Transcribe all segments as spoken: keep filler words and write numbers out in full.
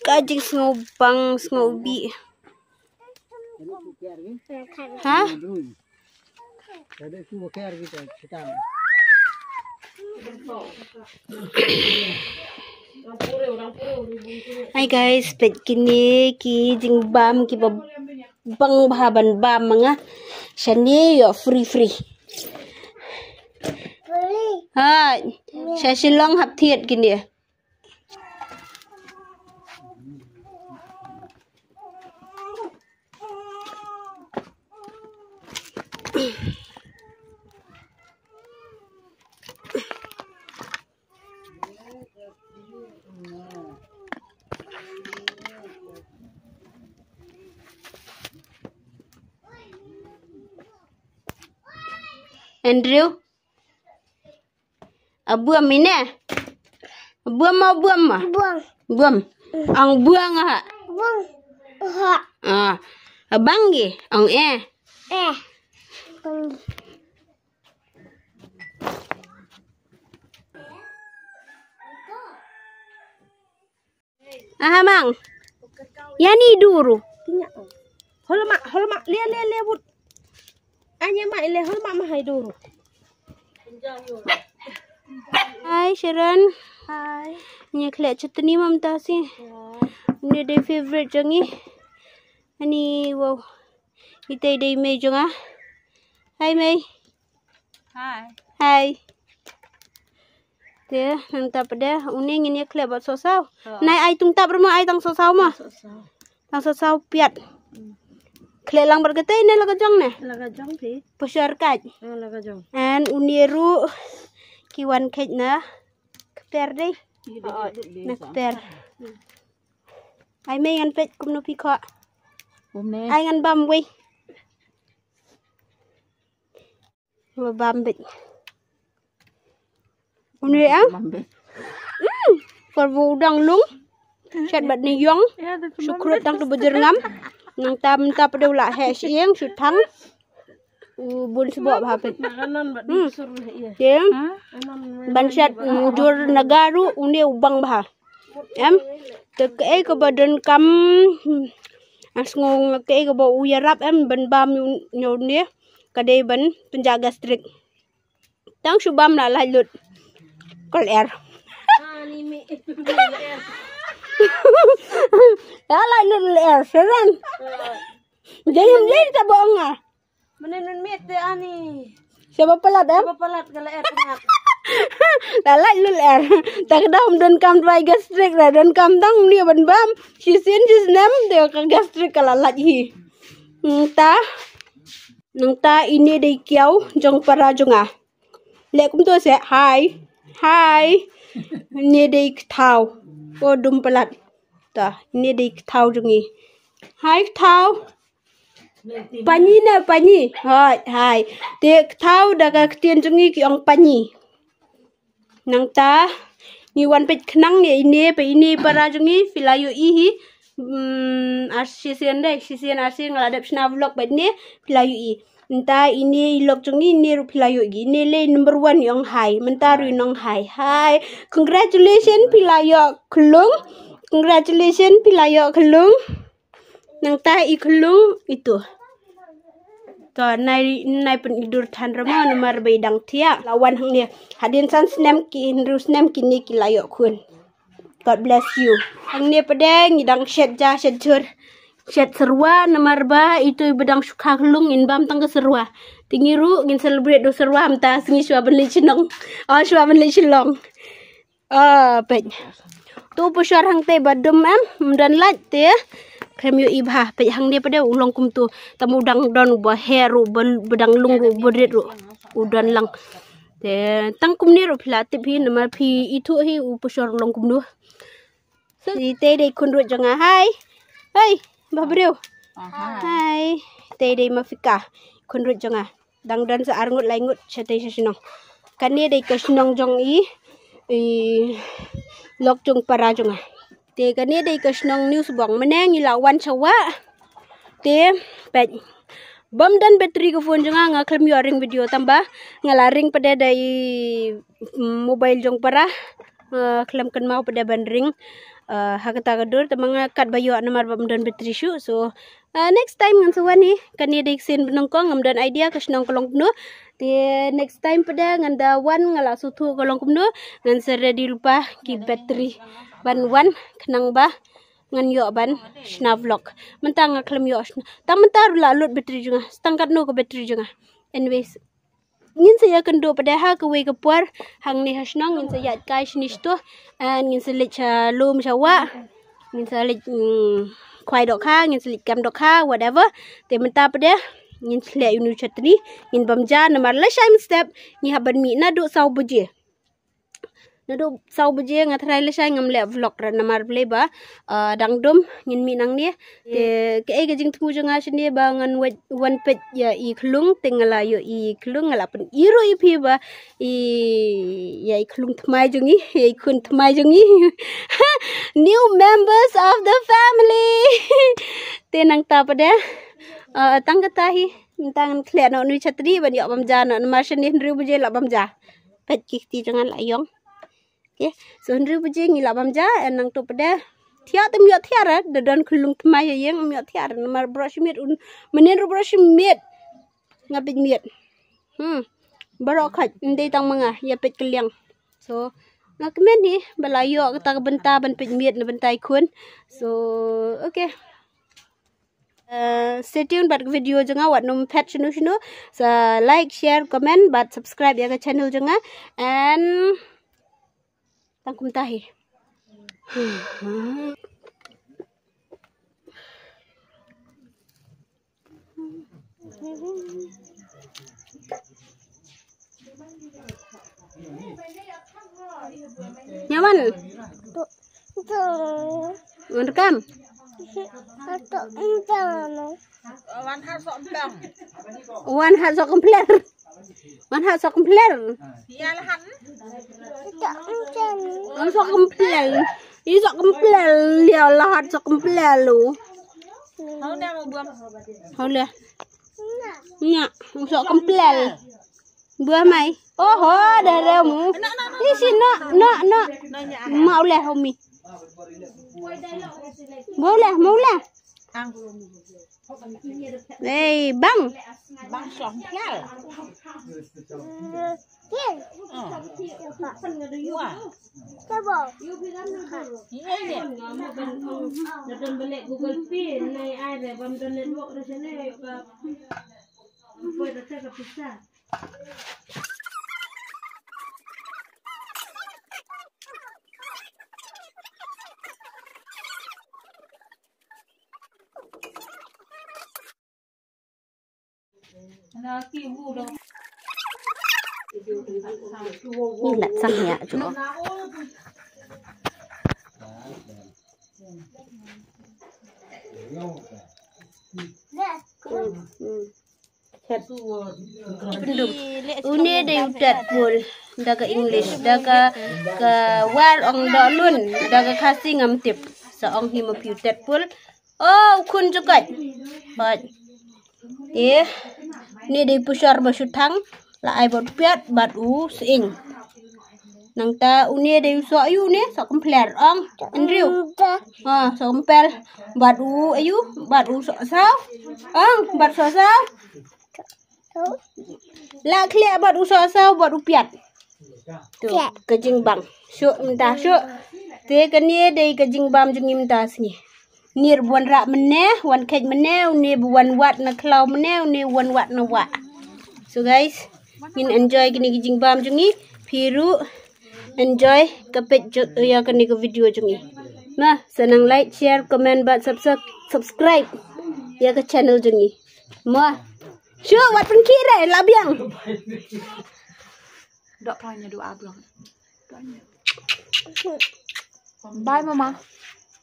ka jingsngewbang sngewbih. Ha? Hi guys, peit kine ki jingbam kiba bang bha ban bam ma nga. Shane ïoh free free. Ha, sha Shillong hap thied kine. Andrew. A buam ine? A buam ma, buam ma? Buam. Buam. Ang buang ha. Buang ha. Ah. A bang gi? Ang eh. Eh. Bang gi. Aha mang. Yani duru. Holma, holma, le le le but. Anya ma le holma ma hai duru. Hi Sharon. Hi. Nya khleh chutni mam ta si. Ni de favorite jong i. Ani wow. Ite de mei jong a. Hi mei. Hi. Hi. Te nangta pdeng une ngin ïa khleh bad sosaw. Nai ai tungtap rma ai tang sosaw ma. Tang sosaw piat. Khleh lang bad kata ine la ka jong ne. La ka jong phi. Pashar kaj. La ka jong. And une ruh ki wan khet na kper dei. Na kper. Ai mei ngan peit kumno phi khoh. Kumne. Ai ngan bam wei. Ba bam bit. Une em? Bam bit. Hmm. Kor bu dang lung. Chat bat ni yong. Shukrut tang tu bujur ngam. Nang tam tap deu la he sieng sutang. U bun sibok ba hapit. Hmm. Sieng. Ban chat mujur nagaru une u bang ba. Em, te kaei kaba donkam, hmm, as ngong kaei kaba u ïarap em ban bam ïa une, ka dei ban pynjah gastric. Tang shu bam la lait lut. Kol er. La lait lut er, seran. Jeng jeng ta bong ah. Mane nun miet te ani. Sha ba palat em? Sha ba palat ka la er tnga. La lait lul er. Ta ka dam donkam dwai gastric ra, donkam dang ni ban bam. Shisien shisnem te ka gastric ka la lait hi. Nangta, nangta ine dei kiaw jong para jong nga. Leh kumto se, hai. Hai. Ine dei kthaw. O dum palat. Ta, ine dei kthaw jong i. Hai kthaw. Pani na pani. Hai, hai. Te kthaw da ka ktien jong i ki ong pani. Nangta ngi wan peit khnang ïa ine, pa ine para jong i phi la ïohi hi. Hmm, ar shisien dei, shisien ar shisien nga la dep shna vlog bad ine phi la ïohi. Nta ine i lok jong i, ine ruh phi la ïohi. Ine lei number one i ong hai. Mynta ruh i ong hai. Hai. Congratulations phi la ïoh khlung. Congratulations phi la ïoh khlung. Nangta i khlung itu. To nai, nai pyn-i dur than rama namar ba i dang thiah. La wan hangne. Hadien san snem ki hynriew snem kine ki la ïoh khun. God bless you. Hangne pdeng ngi dang shet ja shet jhur. Shet syrwa namar ba itu i ba dang shu kha khlung ngin bam tang ka syrwa. Te ngi ruh ngin celebrate da u syrwa mynta sngi shuwa ban leit shnong. Oh, shuwa ban leit shnong. Ah, peit. Tu pashor hangtei ba dum em, ym don light te. Khlem ïohi bha, peit hangne pat de u long kumtu. Tang u dang don uba her ruh, uba, uba dang lung ruh, uba rit ruh. U don lang. Te tang kumne ruh phi la tip hi, namar phi ithuh hi u pashor u long kumno. Te dei khun ruh jong nga. Hai. Hai, bah briew. Hai. Te dei ma Fika. Khun ruh jong nga. Dang don sa ar ngut lai ngut shatei sha shnong. Kane dei ka shnong jong i, i lok jong para jong nga. Te kane dei ka shnong New Sbong. Mynne ngi la wan shawa. Te peit. Bym don battery ka phone jong nga, nga khlem ïoh ring video tang ba nga la ring pat de da i, mm, mobile jong para. Nga khlem kynmaw pat de ban ring. Ah, ha kata ka dur, tang ma nga kat ba ïoh namar ba ym don battery shuh. So, ah, next time ngan sa wan hi, kane dei ka sien ba nyngkong, ngam don idea ka shnong ka long kumno. Te next time pat ngan da wan nga la sngewthuh ka long kumno, ngan sa ready lypa ki battery ban wan khnang ba ngan ïoh ban shna vlog. Mynta nga khlem ïoh shna. Tang mynta ruh la lut battery jong nga. Tang katno ka battery jong nga. Anyways, ngin sa ïakynduh pat ha kawei ka por hangne ha shnong, ngin sa ïaid kai shane shato. And ngin sa leit sha lum sha wah. Ngin sa leit, mm, khwai dohkha, ngin sa leit kem dohkha, whatever. Te mynta pat ngin sa leh ïa une u chutney, ngin bam ja namar lashai mynstep ngi hap ban mih naduh saw baje. Naduh saw baje nga tharai lashai ngam leh vlog re namar balei ba, ah, dang dum ngin mih nangne. Te kaei ka jingthmu jong nga shane ba ngan wad-, wan peit ïa i khlung, te nga la ïoh i khlung, nga la pyni ruh ïa phi ba i, ïa i khlung thymmai jong ngi, ïa i khun thymmai jong ngi. New members of the family. Te nangta pat, ah, tang kata hi, mynta ngan khleh noh une u chutney ban ïoh bam ja noh namar shane hynriew baje lah bam ja. Peit ki kti jong nga la ïong. Okay, so hynriew baje ngi lah bam ja, and nangta pat thiah te ym ïoh thiah re, da don khlung thymmai ïa ïeng, ym ïoh thiah re namar baroh shi miet un, mynnin ruh baroh shi miet nga peit miet. Hmm. Baroh khoit, ym dei tang ma nga, ïa peit ka liang. So nga kmen hi ba la ïoh kata ka bynta ban peit miet na bynta i khun. So okay. Uh, stay tuned bad ka video jong nga, wat nym phet shano shano. Sa like, share, comment bad subscribe ïa ka channel jong nga. And tang kumta hi. Nyaman. Wan rekam. Wan hat sok kempler. Wan hat sok kempler. Wan sok kempler. Ih, sok kempler. Ïa la hat sok kempler lu. Hau leh. Nya, sok kempler. Buah mai. Oho, dah remu. Isi no, no, no. Mau leh umi. Mau leh, mau leh. Hei, bang. Bang song pial. Wah. Ini, ini. Ih, lat sang ïa tu. Hmm, hmm. Une dei u tadpol da ka English, da ka, ka War ong dohlun, da ka Khasi ngam tip. Sa ong hi ma phi u tadpol. Oh, u khun jukut. Hooid. Eh, une dei pushor ba shu thang, la ai bad u piat bad u sying. Nangta une dei u soh aïu une, soh kempler, ong, Andrew. Ha, soh kempler. Bad u aïu, bad u soh saw. Ong, bad soh saw. La khleh bad u soh saw, bad u piat. Tu, ka jingbang. Shuh, mynta shuh. Te kane dei ka jingbam jong ngi mynta sngi. Une ruh ba wan rah mynne, wan kheit mynne, une ba wan wad na khlaw mynne, une wan wad na wah. So guys, ngin enjoy kine ki jingbam jong ngi, phi ruh enjoy ka page jong, ïa kane ka video jong ngi. Ma, sa nang like, share, comment bad subs-, subscribe ïa ka channel jong ngi. Ma. Shu, wat pynkhih re, la biang. Dok pang nya dua biang. Bye, Mama.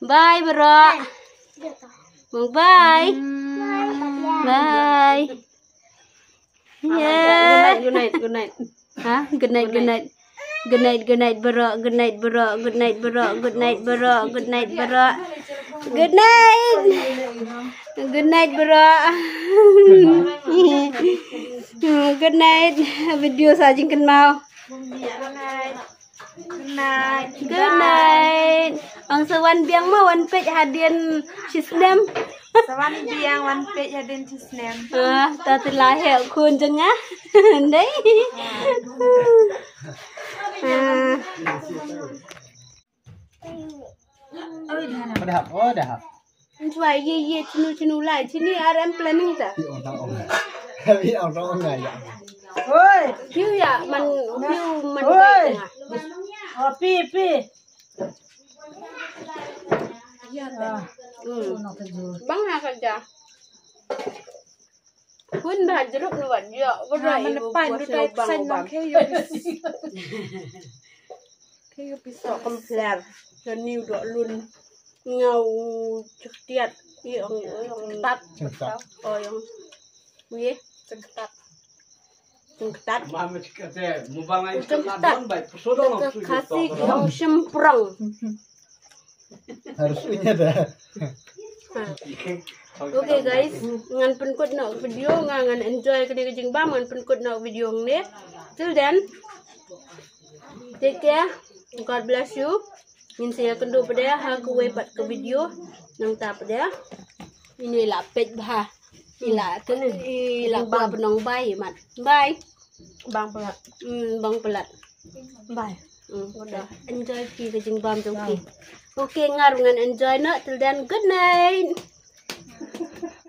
Bye, bro. Bye. Bye. Yeah. Good night, good night, good night. Ha? Good night, good night. Good night, good night, bro. Good night, bro. Good night, bro. Good night, bro. Good night, bro. Good night. Good night, bro. Good night. Video sa jingkynmaw. Good night. Good night. Good night. Ong sa wan biang mo, wan peit hadien shisnem. Sa wan biang, wan peit hadien shisnem. Ah, ta te la heh khun jong nga. Dei. Ah. Oh, dah. Oh, dah. Nchuai ye ye chinu chinu lai chini R M planning ta. Pi ong tang ong. Pi ong tang ong ngai ya. Oi. Piu ya man piu man. Oi. Oh, pi pi. Ya ta. Hmm. Bang ha ka ja. Hun ba jeruk ni wat ya. Ba man pan du tai pesan nong ke yo. Ke yo pisa. Kompler. Jani u dok lun. Nga u cektiat. Iya ong ong tat. Cengketat. Oh yang. Wih, cengketat. Cengketat. Mama cekate mubang ai cengketat. Kasi ki ong shemprong. Harus punya dah. Okay guys, ngan pynkut noh video nga, ngan enjoy kane ka jingbam, ngan pynkut noh video ngne. Till then, take care. God bless you. Ngin sa ïakynduh pat de ha kawei pat ka video. Nangta pat de. Ini la peit bha. Ila kene ila ba benong bai mat. Bye. Bang pelat. Hmm, bang pelat. Bye. Hmm, udah. Enjoy ki ka jingbam jong ki. Okay, ngar ngan enjoy noh. Till then, good night.